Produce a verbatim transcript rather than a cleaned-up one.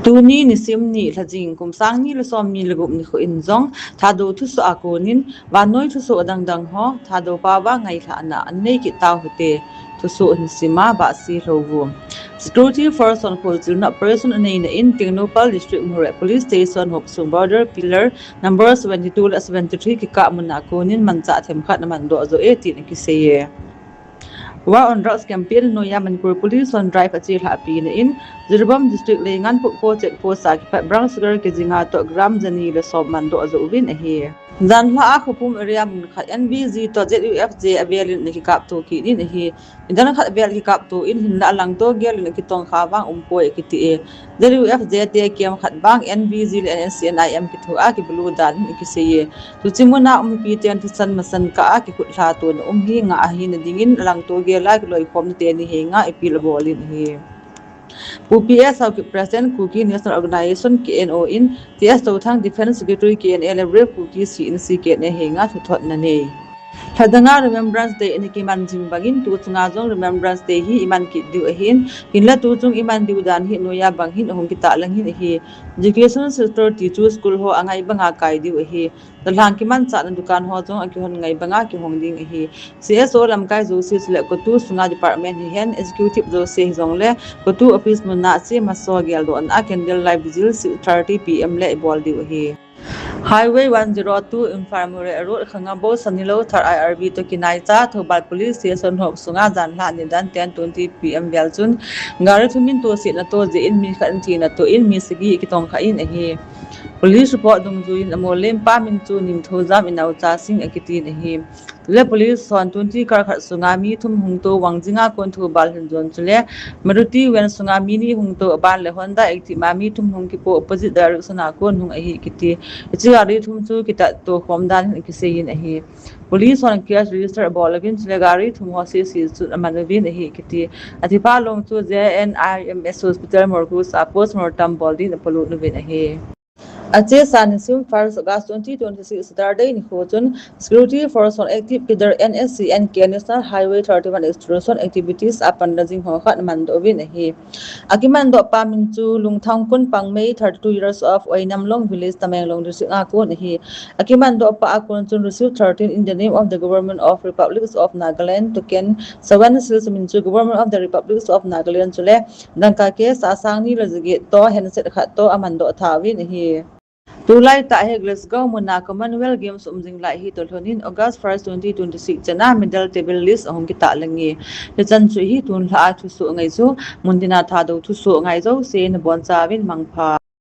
Tuni nisim ni lha jing kum sang ni le som ni le gup nikho in jong Thadou thusoh a konin vannoi thusoh adang dang ho Thadou pao a ngailhahna anei kit tau hite. Thusoh hin sima Bahsi Lhouvum. Security force hon kholchilna operation aneina in Tengnoupal District Moreh Police Station hopsung border pillar number seventy two le seventy three kikah mun a konin manchah themkhat amandoh joh e tin akiseiye. War on Drugs campaign noiya Manipur Police hon drive achelhahpina in Jiribam District Leinganpokpo check post a kipat brown sugar kg nga toh gram jani le som mandoh joh uvin ahi. Janlhah a Khophum area mun khat NVG toh ZUFJ avelin ana kikapto kit in ahi. Idang khat vel kikapto in hinlah alangto gelin akitongkha vang umpoi akiti e. ZUFJ te camp khat vang NVG le NSCN-IM kithoa kibulu dan in akiseiye. Tuchi muna um mipi ten thusan masan kah a kikhutlha tona um hi ngah ahina dingin alangto gela kiloikhomna teni henga appeal abolin ahi. Pu PS Haokip, President Kuki National Organization, KNO in TS Touthang, Defence Secretary KNA le Brave Kuki C N C KNA henga thuthotna anei. Lhadanga Remembrance Day ana kiman jing bangin tuchunga jong Remembrance Day hi iman kit diu ahin, hinla tuchung iman diu dan hi noiya bang hin ahung kitahlang hin ahi. Education sector ti chu school ho angai banga kai diu ahi. Dalhang kimanchahna dukan ho jong akihon ngai banga kihong ding ahi. CSO lamkai jouse chule CoTU sunga department hihen executive jouse hijongle CoTU office muna che maso geldohna a candle light vigil six thirty PM le ibol diu ahi. Highway one zero two Imphal Moreh Road Khangabou Sanilou Thar IRB toh kinaicha Thoubal Police Station hop sunga janlhah nidan ten twenty PM vel chun gari thumin tosetna toh jeh in mi khat in thina toh in mi sagi kitongkha in ahi. Police report dungjuiyin amolem pa min chu Nimthoujam Inaocha Singh akitin ahi. Chule police hon twenty car khat sunga mi thum hung to Wangjing a kon Thoubal hin jon chule Maruti van sunga mi ni hung to aban le Honda Activa mi thum hung kipo opposite direction a kon hung ahi kiti. Hiche gari thum chu kitat to khom dan hin kiseiyin ahi. Police hon case register abol uvin chule gari thum ho seize chun aman uvin ahi kiti. Athipha long chu JNIMS Hospital Morgue a postmortem bol din apolut uvin ahi. Achesa nisim first August twenty twenty-six Saturday nikho chun security force hon active kidar NSCN-K National Highway thirty-one extortion activities a panla jing ho khat amandoh uvin ahi. Akimandoh pa min chu Lungthangkun Pangmei, thirty-two years of, Oinamlong Village, Tamenglong District a kon ahi. Akimandoh pa a kon chun receipt thirteen in the name of the Government of Republic of Nagaland, token seven series min chu Government of the Republic of Nagaland chule dangka cash asang ni le jaget toh handset khat toh amandoh tha uvin ahi. Tulai tah hi Glasgow muna Commonwealth Games um jing lai hi toh lhonin August first, twenty twenty-six chana medal table list ahung kitahlang e. Hichan chu hi tunlhah a thusoh ngai chu muntina Thadou thusoh ngai jouse naboncha uvin mangpha.